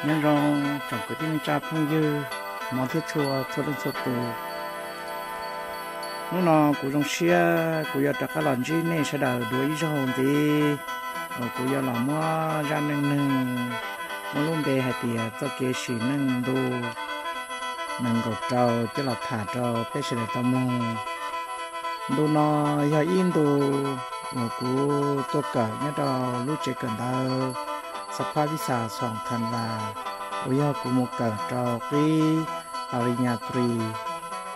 Nyob zoo tsoom kwv tij neej tsa phooj ywg, hmov thiab tshua txhua leej txhua tus. Hnub no kuv zoo siab kuv yuav rov qab los ntsib nej sawv daws dua ib zaug ntxiv, uas kuv yuav los muab zaj neej neeg muaj lub npe hais tias txoj kev sim neej ntu nees nkaum rau coj los tham rau peb sawv daws tau mloog. Ntu no yog ib ntu uas kuv tuaj kawm nyob rau lub tsev kawm ntawv Xab Phab Vib Xas Xoom Than Las, uas yog kuv mus kawm rau qib pa li nyas tris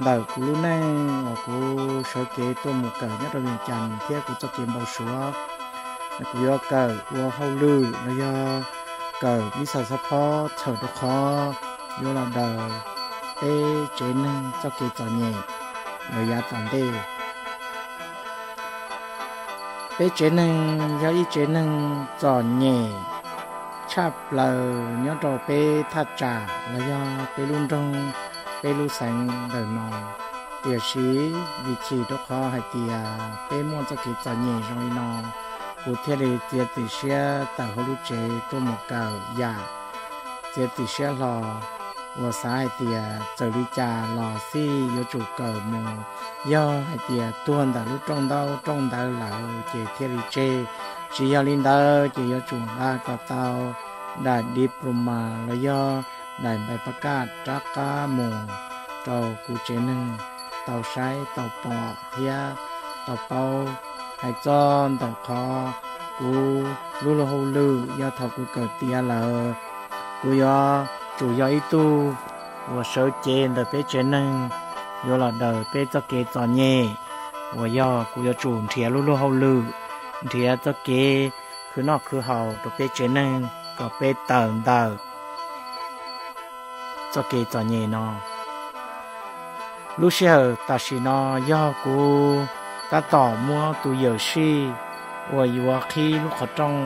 ntawm kuv lub neej uas kuv sawv kev tuaj mus kawm nyob rau Vias Cas thiab kuv txoj kev npau suav. Kuv yuav kawm ua hauj lwm los yog kawm vib xas xab phob txhawm rau qhov yuav los daws peb tsev neeg txoj kev txom nyem los yav tom ntej. Peb tsev neeg yog ib tsev neeg txom nyem tshaj plaws nyob rau peb thaj tsam los yog peb lub nroog, peb lub xeev ntawm no. Tiam sis vim chim rau qhov hais tias peb muaj txoj kev txom nyem zoo li no, kuv thiaj li txiav txim siab tawm hauv lub tsev tuaj mus kawm yam txiav txim siab hlo, uas xav hais tias txawm li cas los xij yuav tsum kawm mus, yog hais tias tuag ntawm lub rooj ntaub rooj ntawv lawm ces thiaj li tseg, tsis yog li ntawd ces yuav tsum nqa kom tau daim diploma los yog daim npaim pab kaj rov qab mus rau kuv tsev neeg tau saib tau pom thiab tau paub. Hais txog ntawm qhov kuv lub luag hauj lwm yog thaum kuv kawm tiav lawm, kuv yuav tsum yog ib tug uas sawv cev ntawm peb tsev neeg yuav los daws peb txoj kev txom nyem, uas yog kuv yuav tsum nrhiav lub luag hauj lwm, nrhiav txoj kev khwv noj khwv haus rau peb tsev neeg kom peb tawm ntawm txoj kev txom nyem no. Lub sij hawm tam sim no yog kuv tab tom muab tus yawm sij uas yuav qhib lub qhov rooj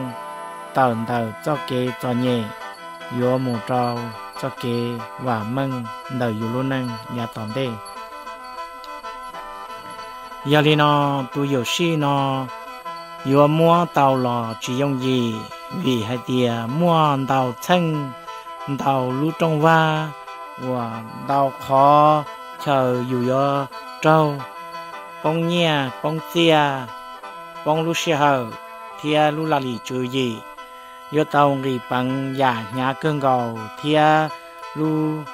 tawm ntawm txoj kev txom nyem yuav mus rau txoj kev vam meej ntawm yus lub neej yav tom ntej. Yog li no, tus yawm sij no yuav muab tau los tsis yooj yim, vim hais tias muaj ntau txheej, ntau lub rooj vag, uas ntau qhov chaw yus yuav raug poob nyiaj poob txiaj, poob lub sij hawm thiab lub laj lim tswv yim, yuav tau nqis peev yam hnyav kawg nkaus thiab lub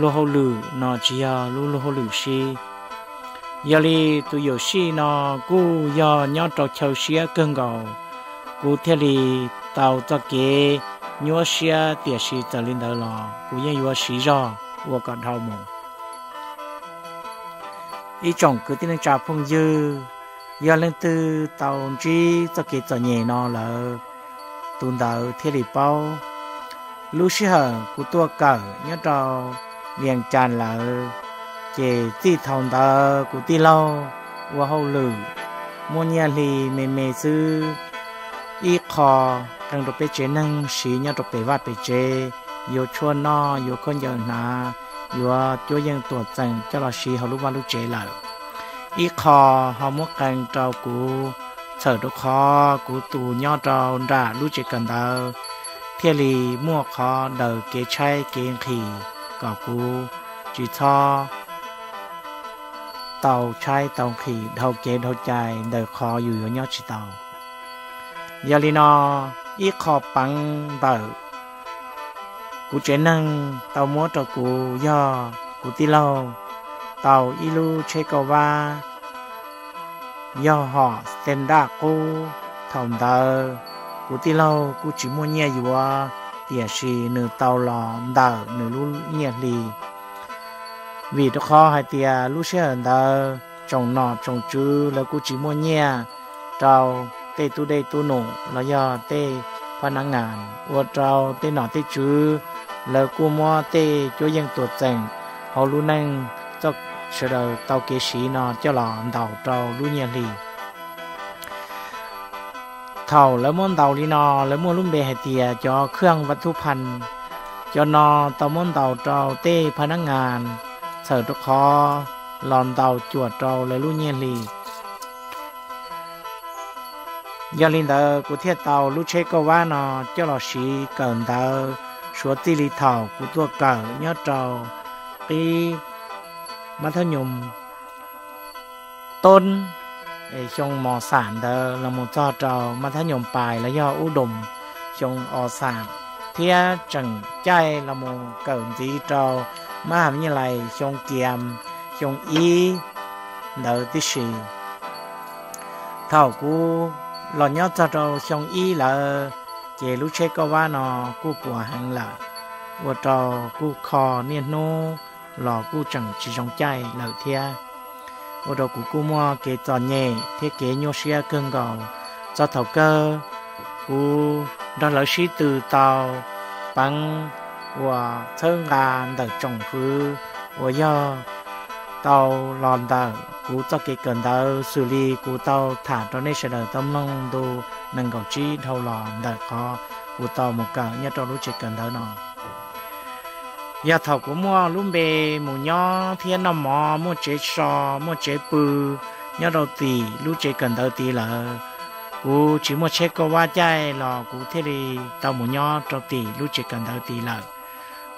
luag hauj lwm no tsis yog lub luag hauj lwm sib. Yog li tus yawm sij no kuj yog nyob rau chaw siab kawg nkaus, kuv thiaj li tau txoj kev nyuaj siab, tiam sis txawm li ntawd los kuv yeej yuav siv zog ua kom dhau mus. Ib tsoom kwv tij neej tsa phooj ywg, yog leej twg tau ntsib txoj kev txom nyem no lawm, tus ntawd thiaj li paub. Lub sij hawm kuv tuaj kawm nyob rau Vias Cas lawm, ces txij thaum ntawd kuv tij laug ua hauj lwm muaj nyiaj hli me me xwb, ib qho qee rau peb tsev neeg siv nyob rau pem vaj pem tsev, yuav tshuaj noj, yuav khaub ncaws hnav, yuav cuab yeej tuam txeem coj los siv hauv lub vaj lub tsev lawm. Ib qho ho muab qee rau kuv, txhawm rau qhov kuv tus nyob rau nram lub tsev kawm ntawv thiaj li muaj qhov daws kev tshaib kev nqhis kom kuv tsis txhob tau tshaib tau nqhis dhau kev dhau cai ntawm qhov yus yuav nyob tsis tau. Yog li no, ib qho peev ntawm kuv tsev neeg tau muab rau kuv yog kuv tij laug tau ib lub tsheb kauj vab yog hom standard qub. Thaum ntawd kuv tij laug kuj tsis muaj nyiaj yuav, tiam sis nws tau los ntawm nws lub nyiaj hli. Vim rau qhov hais tias lub sij hawm ntawd tsoom nom tsoom tswv lawv kuj tsis muaj nyiaj rau tej tub dej tub num los yog tej phab nab ngas, ua rau tej nom tej tswv lawv kuj muab tej cuab yeej tuam txeem hauv lub neej txoj sawv daws tau kev siv no coj los ntaus rau lub nyiaj hli. Thaum lawv muab ntaus li no, lawv muaj lub npe hais tias cov khwj vaj thub phan. Cov no tau muab ntaus rau tej phab nab ngas txhawm rau qhov los ntaus cuam rau lawv lub nyiaj hli. Yog li ntawd kuv thiaj tau lub tsheb kauj vab no coj los siv kawm ntawv suav txij li thaum kuv tuaj kawm nyob rau qib mab thab nyoos toob, xyoo mos xam ntawd los mus txog rau mab thab nyoos pais los yog ub doos xyoo os xam, thiab tseem caij los mus kawm ntxiv rau mab ham nyaj lais xyoo kiam, xyoo ib ntawd tib si. Thaum kuv los nyob txog rau xyoo ib lawm, ces lub tsheb kauj vab no kuj puas heev lawm, ua rau kuj kho niaj hnub los kuj tseem tsis zoo caij lawm thiab. Ua rau kuv kuj muaj kev txom nyem thiab kev nyuaj siab kawg nkaus. Txog thaum kawg, kuv nrog lawv sib tw tau peev uas txhawb nqa ntawm tsoom fwv uas yog tau los ntawm kuv txoj kev kawm ntawv xws li kuv tau tham rau nej sawv daws tau mloog ntu nees nkaum tsib dhau los ntawm qhov kuv tau mus kawm nyob rau lub tsev kawm ntawv no. Yog thaum kuv muaj lub npe mus nyob thiab noj mov, muaj tsev so, muaj tsev pw nyob rau tim lub tsev kawm ntawv tid lawm, kuv tsis muaj tsheb kauj vab caij los kuv thiaj li tau mus nyob rau tim lub tsev kawm ntawv tid lawm.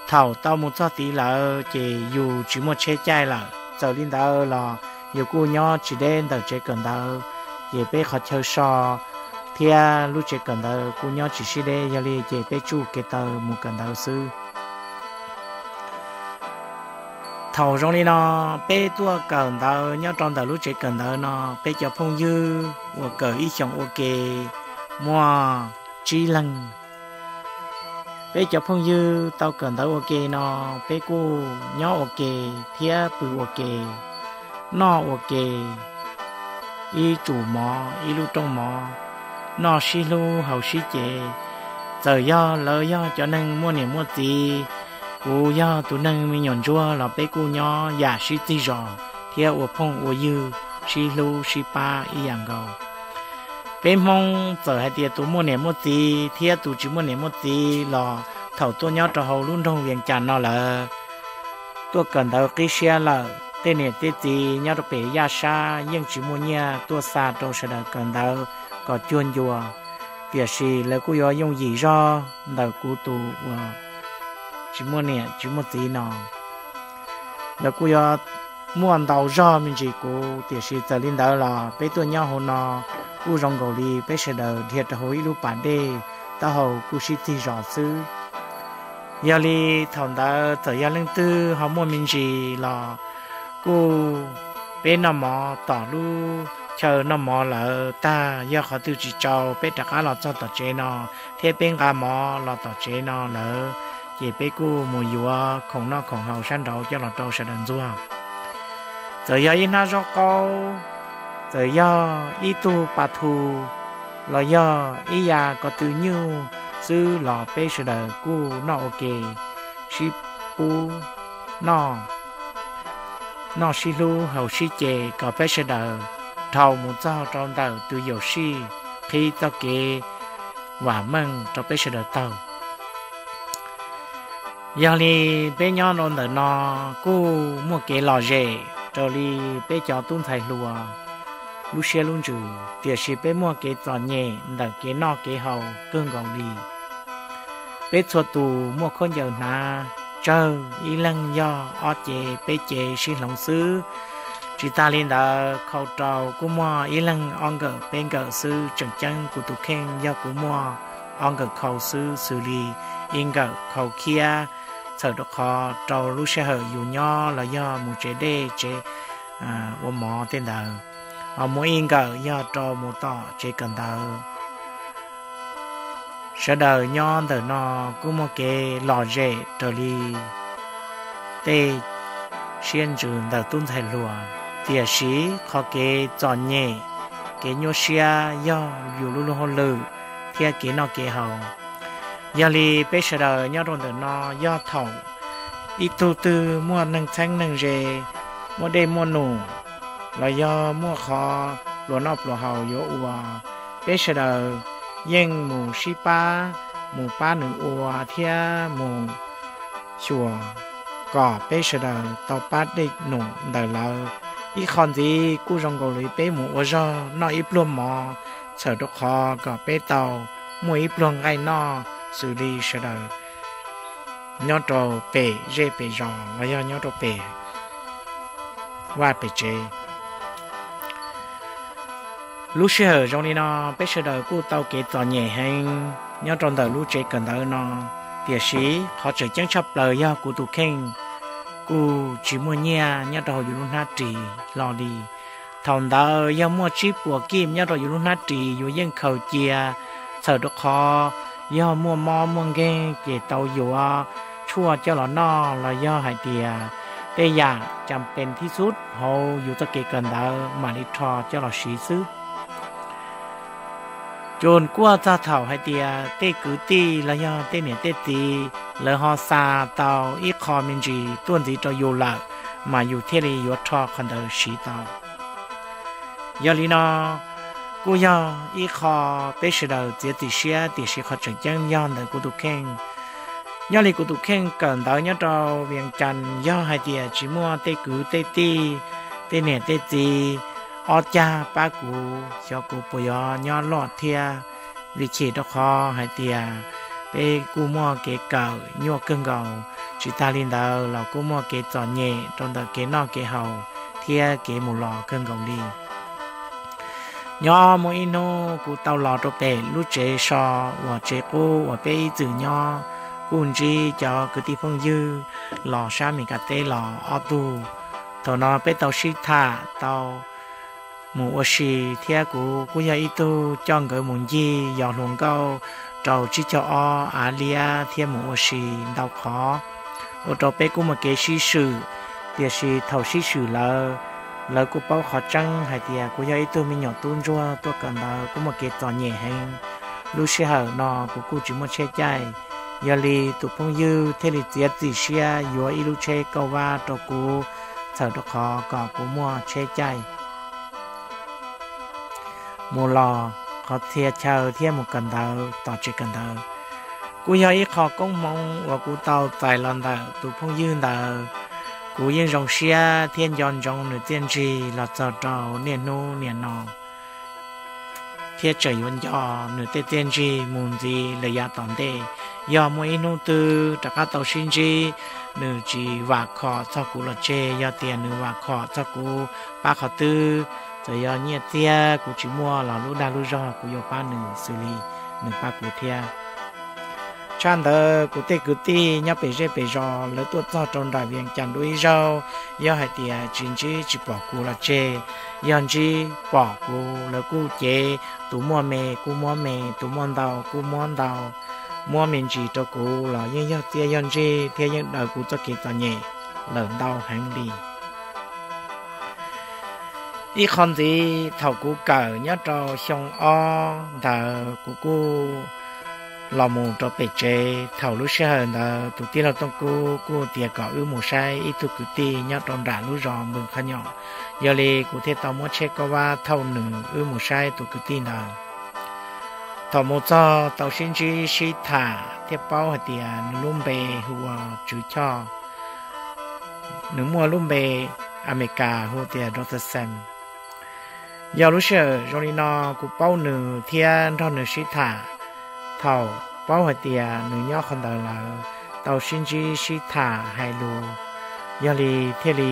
Thaum tau mus txog tid lawm ces yus tsis muaj tsheb caij lawm, txawm li ntawd los yus kuj nyob tsis deb ntawm tsev kawm ntawv, ces peb qhov chaw so thiab lub tsev kawm ntawv kuj nyob tsis sib deb, yog li ces peb tsuj kev taw mus kawm ntawv xwb. Thaum zoo li no, peb tuaj kawm ntawv nyob rau ntawm lub tsev kawm ntawv no, peb cov phooj ywg uas kawm ib xyoos ua ke muaj tsib leeg. Peb cov phooj ywg tau kawm ntawv ua ke no, peb kuj nyob ua ke thiab pw ua ke, noj ua ke, ib tsum mov ib lub rooj mov, noj sib hlub haus sib ce. Txawm yog lawv yog cov neeg muaj niam muaj txiv, kuv yog tus neeg me nyuam ntsuag los peb kuj nyob yam sib txig zos thiab ua phooj ua ywg, sib hlub sib pab ib yam nkaus. Peb Hmoob txawm hais tias tus muaj niam muaj txiv thiab tus tsis muaj niam muaj txiv los thaum tuaj nyob rau hauv lub nroog Vias Cas no lawm, tuaj kawm ntawv qib siab lawm, tej niam tej txiv nyob rau pem yaj sab yeej tsis muaj nyiaj tuaj xa rau sawv daws kawm ntawv kom cuag ncua, tiam sis lawv kuj yuav yooj yim zog ntawm kuv tus uas tsis muaj niam tsis muaj txiv no. Lawv kuj yuav muaj ntau zog me ntsis kuv, tiam sis txawm li ntawd los peb tuaj nyob hauv no kuj zoo nkaus li peb sawv daws dhia rau hauv ib lub pas dej, taub hau kuj sib txig zos xwb. Yog li thaum ntawd txawm yog leej twg ho muaj me ntsis los kuj peb noj mov tom lub chaw noj mov lawm tag, yog qhov twg tsis tsau peb rov qab los txog tom tsev no, thiab peb nqa mov los tom tsev no lawm, ces peb kuj mus yuav khoom noj khoom haus sab nraud coj los rau sawv daws ntxuag. Txawm yog ib hnab zaub qaub, txawm yog ib tug pa thu, los yog ib yam ko tw nyuj xwb los peb sawv daws kuj noj ua ke, sib pub noj, noj sib hlub haus sib ce kom peb sawv daws dhau mus txog rau ntawm tus yuam sij, qhib txoj kev vam meej rau peb sawv daws taug. Yog li peb nyob rau ntawm no kuj muaj kev lom zem raws li peb cov tub ntxhais hluas lub siab lub ntsws, tiam sis peb muaj kev txom nyem ntawm kev noj kev haus kawg nkaus li. Peb txhua tus muaj khaub ncaws hnav tsawg, ib leeg yog ob cev peb cev sib hloov xwb. Tsis tas li ntawd, khau rau kuj muaj ib leeg ob nkawm peb nkawm xwb. Tseem ceeb kuv tus kheej yog kuv muaj ob nkawm khau xwb, xws li ib nkawm khau khiab, txhawm rau qhov rau lub sij hawm yus nyob los yog mus tsev dej tsev ua mov tej ntawd, ho muaj ib nkawm yog rau mus tom tsev kawm ntawv. Sawv daws nyob ntawm no kuj muaj kev lom zem raws li tej siab ntsws ntawm tub ntxhais hluas, tiam sis qhov kev txom nyem, kev nyuaj siab yog yus lub luag hauj lwm thiab kev noj kev haus. Yog li peb sawv daws nyob rau ntawm no, yog thaum ib tug twg muaj neeg txheeb neeg ze, muaj dej muaj num, los yog muaj qhov pluas noj pluas haus yuav ua, peb sawv daws yeej mus sib pab, mus pab nws ua thiab mus xyuas kom peb sawv daws tau pab dej num ntawm lawv. Ib qho ntxiv kuj zoo nkaus li peb mus ua zog noj ib pluag mov, txhawm rau qhov kom peb tau muaj ib pluag nqaij noj xws li sawv daws nyob rau pem zej pem zos los yog nyob rau pem vaj pem tsev. Lub sij hawm zoo li no, peb sawv daws kuj tau kev txom nyem heev nyob rau ntawm lub tsev kawm ntawv no, tiam sis qhov tseem ceeb tshaj plaws yog kuv tus kheej kuj tsis muaj nyiaj nyob rau hauv yus lub hnab ris hlo li. Thaum ntawd yog muaj tsib puas kij nyob rau yus lub hnab ris yus yeej khaws cia, txhawm rau qhov yog muaj mob muaj nkeeg ces tau yuav tshuaj coj los noj los yog hais tias tej yam cam pees thib xub hauv yus txoj kev kawm ntawv mam li rho coj los siv xwb. Tsuas kuaj txog thaum hais tias tej kwv tij los yog tej niam tej txiv lawv ho xa tau ib qho me ntsis tuaj ntxiv rau yus lawm, mas yus thiaj li yuav rho qhov ntawd siv tau. Yog li no, kuj yog ib qho peb sawv daws txiav txim siab, tiam sis qhov tseem ceeb yog ntawm kuv tus kheej. Nyob li kuv tus kheej kawm ntawv nyob rau Vias Cas, yog hais tias tsis muaj tej kwv tej tij, tej niam tej txiv ob cag pab kuv, xyov kuv puas yuav nyob loj thiab. Vim chim rau qhov hais tias peb kuj muaj kev kawm nyuaj kawg nkaus, tsis tag li ntawd los kuj muaj kev txom nyem rau ntawm kev noj kev haus thiab kev mus los kawg nkaus li. Nyob muaj ib hnub kuv tau los rau pem lub tsev so uas tsev qub uas peb ib txwm nyob, kuj ntsib cov kwv tij phooj ywg los sab Meskas teb los ob tug. Thaum no peb tau sib tham tau mus ua si, thiab kuv kuj yog ib tug coj nkawd mus ncig yos hluas nkauj rau tsib caug ob av liab thiab mus ua si ntau qhov, ua rau peb kuj muaj kev sib swm. Tiam sis thaum sib swm lawm, lawv kuj paub qhov tseeb hais tias kuv yog ib tug me nyuam tub ntsuag tuaj kawm ntawv kuj muaj kev txom nyem heev. Lub sij hawm no kuv kuj tsis muaj tsheb caij, yog li tus phooj ywg thiaj li txiav txim siab yuav ib lub tsheb kauj vab rau kuv, txhawm rau qhov kom kuv muaj tsheb caij mus los qhov txhia chaw thiab mus kawm ntawv tom tsev kawm ntawv. Kuj yog ib qho koob hmoov uas kuv tau txais los ntawm tus phooj ywg ntawd. Kuv yeej zoo siab thiab nco ntsoov nws txiaj ntsig los txog rau niaj hnub niaj no, thiab tseem yuav nco nws tej txiaj ntsig mus ntxiv lawm yav tom ntej. Yog muaj ib hnub twg rov qab tau sib ntsib, nws tsis vam khom txog kuv los tseg, yog tias nws vam khom txog kuv pab qhov twg, txawm yog nyiaj txiag kuv tsis muaj los lub dag lub zog kuv yuav pab nws xws li nws pab kuv thiab. Tshaj ntawd kuv tej kwv tij nyob pem zej pem zos lawv tuaj txog rau nram Vias Cas dua ib zaug, yog hais tias tsis ntsib tsis pom kuv los tseg, yog ntsib pom kuv lawv kuj cev, tus muaj me kuj muab me, tus muaj ntau kuj muab ntau, muab me ntsis rau kuv los yeej yog txiaj yog ntsig thiab yeej daws kuv txoj kev txom nyem lawm ntau heev li. Ib qho ntxiv thaum kuv kawm nyob rau xyoo ob ntawd kuv kuj los mus rau pem tsev. Thaum lub sij hawm ntawd tus tij laug Tooj Kub kuj tias kom wb mus saib ib tug kwv tij nyob rau nram lub zos Npws Qhov Nyom, yog li kuv thiaj tau muab tsheb kauj vab thauj nws wb mus saib tus kwv tij ntawd. Thaum mus txog tau sib ntsib sib tham thiaj paub hais tias nws lub npe hu ua Tswv Choj, nws muaj lub npe Amelikas hu tias Robertson. Yog lub sij hawm zoo li no kuv paub nws thiab nrog nws sib tham. Thaum paub hais tias nws nyob qhov ntawd lawm, tau sib ntsib sib tham hais lus, yog li thiaj li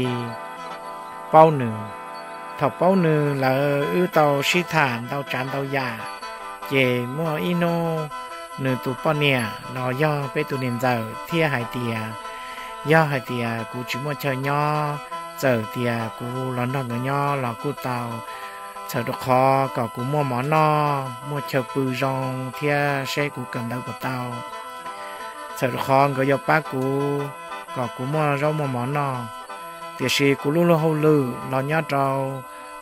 paub nws. Thaum paub nws lawm wb tau sib tham ntau tsav ntau yam, ces muaj ib hnub nws tus poj niam los yog peb tus niam ntxawm thiaj hais tias, yog hais tias kuv tsis muaj chaw nyob, txawm tias kuv los nrog nkawd nyob los kuj tau, txhawm rau qhov kom kuv muaj mov noj, muaj chaw pw zoo thiab seb kuv kawm ntawv puas tau. Txhawm rau qhov nkawd yuav pab kuv kom kuv muaj zaub muaj mov noj. Tiam sis kuv lub luag hauj lwm los nyob rau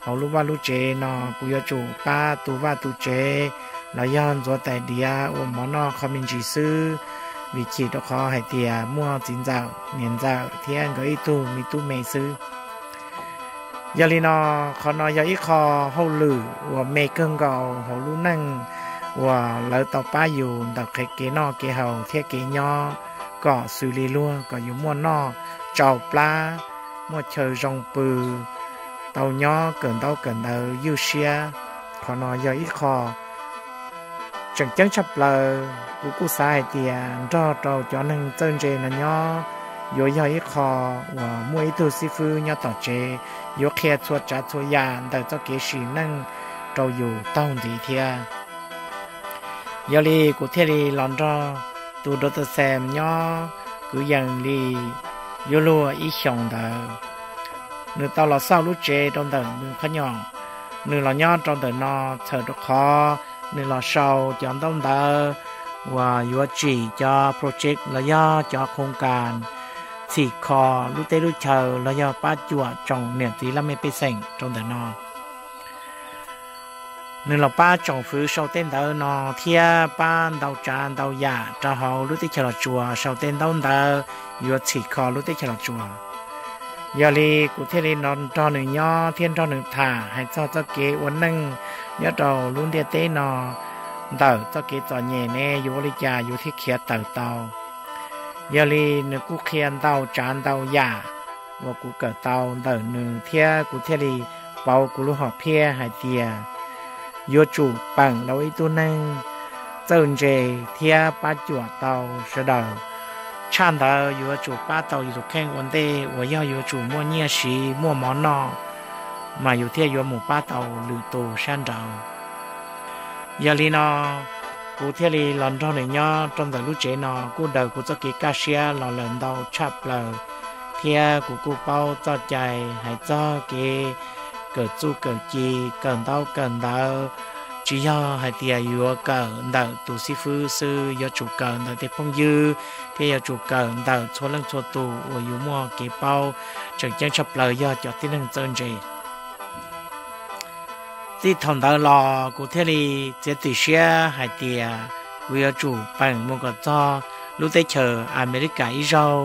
hauv lub vaj lub tsev no kuv yuav tsum pab tu vaj tu tsev los yog ntxuav tais diav ua mov noj qhov me ntsis xwb, vim chim rau qhov hais tias muaj txiv ntxawm niam ntxawm thiab nkawd ib tug me tub me xwb. Yog li no, qhov no yog ib qho hauj lwm uas me kawg nkaus hauv lub neej uas lawv tau pab yus ntawm qhov kev noj kev haus thiab kev nyob, kom xws li luag kom yus muaj noj tsau plab, muaj chaw zoo pw, tau nyob kawm ntaub kawm ntawv ywj siab. Qhov no yog ib qho Tseem ceeb tshaj plaws kuv kuj xav hais tias nrog rau cov neeg txawj ntse no nyob yuav yog ib qho uas muaj ib tug xib fwb nyob tom tsev yuav qhia txhua tsav txhua yam ntawm txoj kev sim neej rau yus taug ntxiv thiab. Yog li kuv thiaj li los nrog tus Doctor Sam nyob kwv yees li yuav luag ib xyoos ntawd. Nws tau los xauj lub tsev rau ntawm nws qhov nyom, nws los nyob rau ntawm no txhawm rau qhov nws los sau cov ntaub ntawv uas yuav tsim cov project los yog cov qhoo kas txhim kho lub teb lub chaw los yog pab cuam tsoom niam txiv laj mej pej xeem rau ntawm no. Nws los pab tsoom fwv sau tej ntawv no thiab pab ntau tsav ntau yam rau hauv lub teb chaws Los Tsuas sau tej ntaub ntawv yuav txhim kho lub teb chaws Los Tsuas. Yog li kuv thiaj li nrog nws nyob thiab nrog nws tham hais txog txoj kev ua neej nyob rau lub ntiaj teb no, ntawm txoj kev txom nyem ne yuav ua li cas yus thiaj khiav tawm tau. Yog li nws kuj qhia ntau tsav ntau yam uas kuv kawm tau ntawm nws thiab kuv thiaj li pauv kuv lub hom phiaj hais tias yuav tsum peem los ua ib tug neeg txawj ntse thiab pab cuam tau sawv daws. Tshaj ntawd yuav tsum pab tau yus tus kheej ua ntej uas yog yuav tsum muaj nyiaj siv muaj mov noj, mas yus thiaj yuav mus pab tau lwm tus sab nraud. Yog li no, kuv thiaj li los nrog nws nyob rau ntawm lub tsev no kuj daws kuv txoj kev kaj siab los lawm ntau tshaj plaws, thiab kuv kuj paub txoj cai hais txog kev kawm txuj kawm ci, kawm ntaub kawm ntawv. Tsis yog hais tias yuav kawm ntawm tus xib fwb xwb, yuav tsum kawm ntawm tej phooj ywg thiab yuav tsum kawm ntawm txhua leej txhua tus uas yus muaj kev paub, tseem ceeb tshaj plaws yog cov tib neeg txawj ntse. Txij thaum ntawd los kuv thiaj li txiav txim siab hais tias kuv yuav tsum peem mus kom txog lub teb chaws Amelikas ib zaug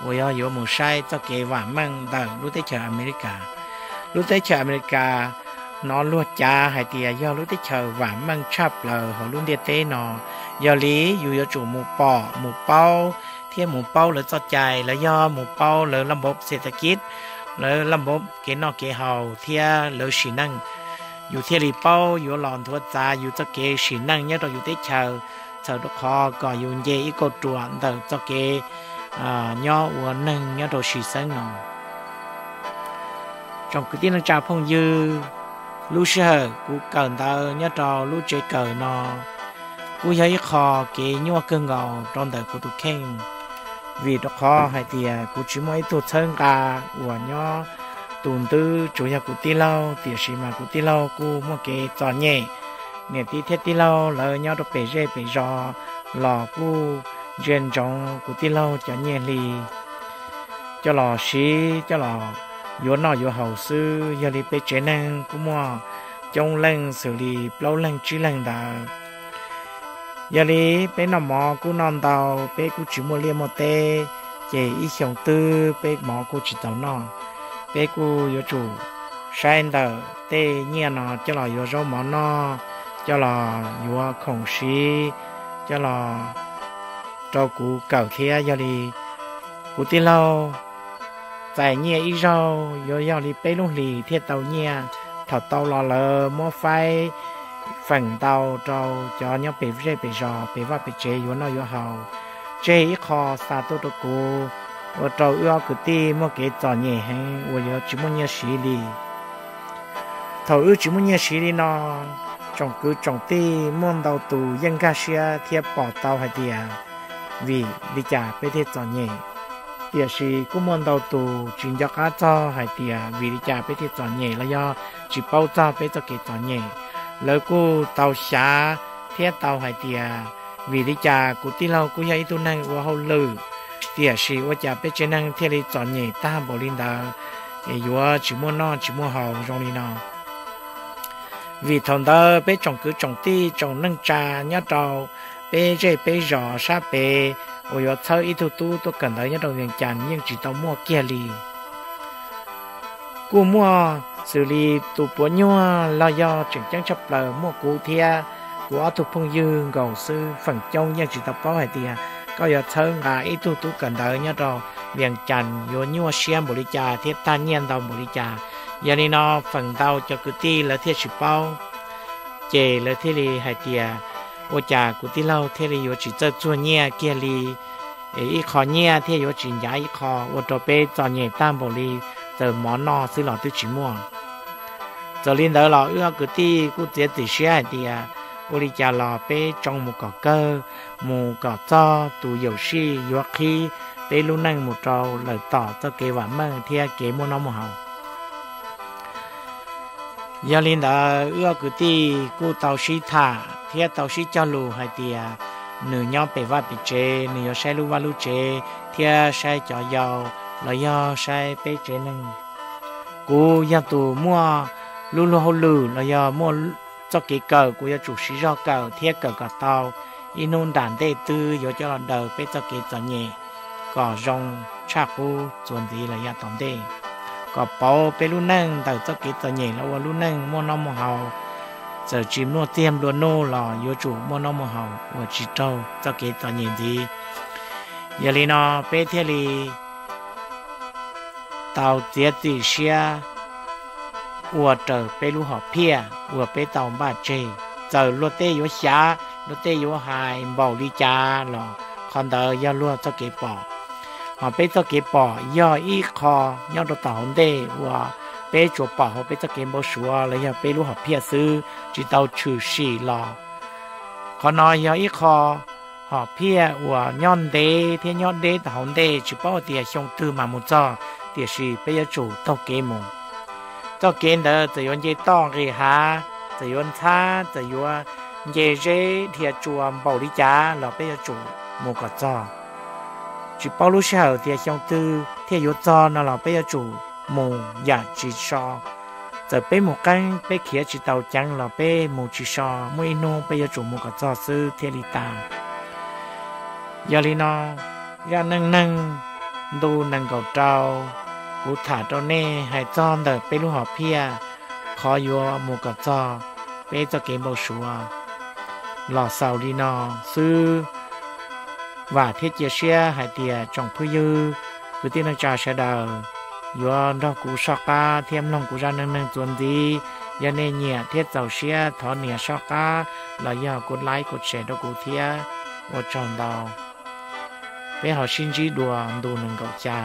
uas yog yuav mus saib txoj kev vam meej ntawm lub teb chaws Amelikas. Lub teb chaws Amelikas hnov luag cav hais tias yog lub teb chaws vam meej tshaj plaws hauv lub ntiaj teb no. Yog li yus yuav tsum mus pom mus paub thiab mus paub lawv txoj cai los yog mus paub lawv laj npav xes tas kib, lawv laj npav kev noj kev haus thiab lawv sim neej. Yus thiaj li paub yuav los nthuav txav yus txoj kev sim neej nyob rau yus teb chaws, txhawm rau qhov kom yus nce ib kauj ruam ntawm txoj kev nyob ua neeg nyob rau sim xeeb no. Tsoom kwv tij neej tsa phooj ywg, lub sij hawm kuv kawm ntawv nyob rau lub tsev kawm no kuj yog ib qho kev nyuaj kawg nkaus rau ntawm kuv tus kheej, vim rau qhov hais tias kuv tsis muaj ib tug txhawb nqa uas nyob tus ntwb, tsuas yog kuv tij laug, tiam sis mas kuv tij laug kuj muaj kev txom nyem. Niam tij thiab tij laug lawv nyob rau pem zej pem zos los kuj ntsia ntsoov kuv tij laug cov nyiaj hli coj los siv coj los yuav noj yuav haus xwb. Yog li peb tsev neeg kuj muaj coob leej xws li plaub leeg tsib leeg ntawd. Yog li peb noj mov kuj noj ntau, peb kuj tsis muaj liaj muaj teb, ces ib xyoo twg peb mov kuj tsis tau noj. Peb kuj yuav tsum saib ntawm tej nyiaj no coj los yuav zaub mov noj, coj los yuav khoom siv, coj los rau kuv kawm thiab. Yog li kuv tij laug txais nyiaj ib zaug yuav yog li peb lub hlis thiaj tau nyiaj. Thaum tau los lawv muab faib feem ntau rau cov nyob pem zej pem zos pem vaj pem tsev yuav noj yuav haus. Tseg ib qho xa tuaj rau kuv, ua rau wb ob kwv tij muaj kev txom nyem heev uas yuav tsis muaj nyiaj siv li. Thaum wb tsis muaj nyiaj siv li no, tsoom kwv tsoom tij muaj ntau tus yeej nkag siab thiab pom tau hais tias vim li cas peb thiaj txom nyem. Tiam sis kuj muaj ntau tus tsis nco qab txog hais tias vim li cas peb thiaj txom nyem los yog tsis paub txog peb txoj kev txom nyem. Lawv kuj tau xyav thiab tau hais tias vim li cas kuv tij laug kuj yog ib tug neeg ua hauj lwm, tiam sis ua cas peb tsev neeg thiaj li txom nyem tag npaum li ntawd, es yuav tsis muaj noj tsis muaj haus zoo li no. Vim thaum ntawd peb tsoom kwv tsoom tij tsoom neej tsa nyob rau peb zej peb zos sab pem uas yuav txhawb ib tug tub tuaj kawm ntawv nyob rau Vias Cas yeej tsis tau muaj kiag li. Kuj muaj xws li tus puav nyuag los yog tseem ceeb tshaj plaws muaj kuv thiab kuv ob tug phooj ywg nkaus xwb, feem coob yeej tsis tau paub hais tias koj yuav txhawb nqa ib tug tub kawm ntawv nyob rau Vias Cas yuav nyuaj siab npaum li cas thiab tag nyiaj ntau npaum li cas. Yog li no feem ntau cov kwv tij lawv thiaj tsis paub, ces lawv thiaj li hais tias ua cas kuv tij laug thiaj li yuav tsis txawj txuag nyiaj kiag li, ib qho nyiaj thiaj yuav tsis ncav ib qho, ua rau peb txom nyem tag npaum li txawm mov noj xwb los twb tsis muaj. Txawm li ntawd los wb ob kwv tij kuj txiav txim siab hais tias ua li cas los peb tsoo mus kom kawg, mus kom txog tus yaum sij yuav qhib peb lub neej mus rau lawm tom txoj kev vam meej thiab kev muaj noj muaj haus. Yog li ntawd wb ob kwv tij kuj tau sib tham thiab tau sib cog lus hais tias nws nyob pem vaj pem tsev, nws yuav saib lub vaj lub tsev thiab saib cov yau los yog saib peb tsev neeg. Kuv yog tus muaj lub luag hauj lwm los yog muaj txoj kev kawm, kuv yuav tsum siv zog kawm thiab kawm kom tau, ib hnub nram ntej twg yuav coj los daws peb txoj kev txom nyem kom zoo tshaj qub txuas ntxiv los yav tom ntej, kom pauv peb lub neej ntawm txoj kev txom nyem los ua lub neej muaj noj muaj haus. Txawm tsis muaj txiag nplua nuj los yuav tsum muaj noj muaj haus uas tsis raug txoj kev txom nyem ntxiv. Yog li no peb thiaj li tau txiav txim siab ua raws peb lub hom phiaj uas peb tau npaj tseg. Txawm luag tej yuav xyav, luag tej yuav hais npaum li cas los qhov ntawd yog luag txoj kev pom. Ho peb txoj kev pom yog ib qho nyob rau tom hauv ntej uas peb tsuas pom hauv peb txoj kev npau suav los yog peb lub hom phiaj xwb, tsis tau tshwm sim los. Qhov no yog ib qho hom phiaj uas nyob ntev thiab nyob deb tom hauv ntej, tsis paub tias xyoo twg mam mus txog, tiam sis peb yuav tsum taug kev mus. Txoj kev ntawd txawm yuav nce toj nqis hav, txawm yuav ntxhab, txawm yuav nce zeb dhia tsua npaum li cas los peb yuav tsum mus kom txog. Tsis paub lub sij hawm tias xyoo twg thiaj yuav txog no los peb yuav tsum mus yam tsis so. Txawm peb mus qeeb, peb khiav tsis tau ceev los peb mus tsis so, muaj ib hnub peb yuav tsum mus kom txog xwb thiaj li tas. Yog li no, zaj neej neeg ntu nees nkaum rau, kuv tham rau nej hais txog ntawm peb lub hom phiaj, qhov yuav mus kom txog peb txoj kev npau suav los xaus li no xwb. Vam thiab cia siab hais tias tsoom phooj ywg kwv tij neej tsa sawv daws yuav nrog kuv soj qab thiab mloog kuv zaj neej neeg txuas ntxiv. Yog nej nyiam thiab txaus siab thov nias soj qab los yog kuv like kuv share rau kuv thiab. Ua tsaug ntau. Peb ho sib ntsib dua ntu nees nkaum xya.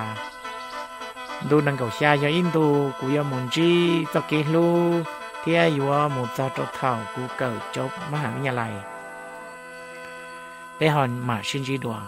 Ntu nees nkaum xya yog ib ntu kuv yuav mus ntsib txoj kev hlub thiab yuav mus txog rau thaum kuv kawm cov mab ham nyaj lais. Peb ho mam sib ntsib dua.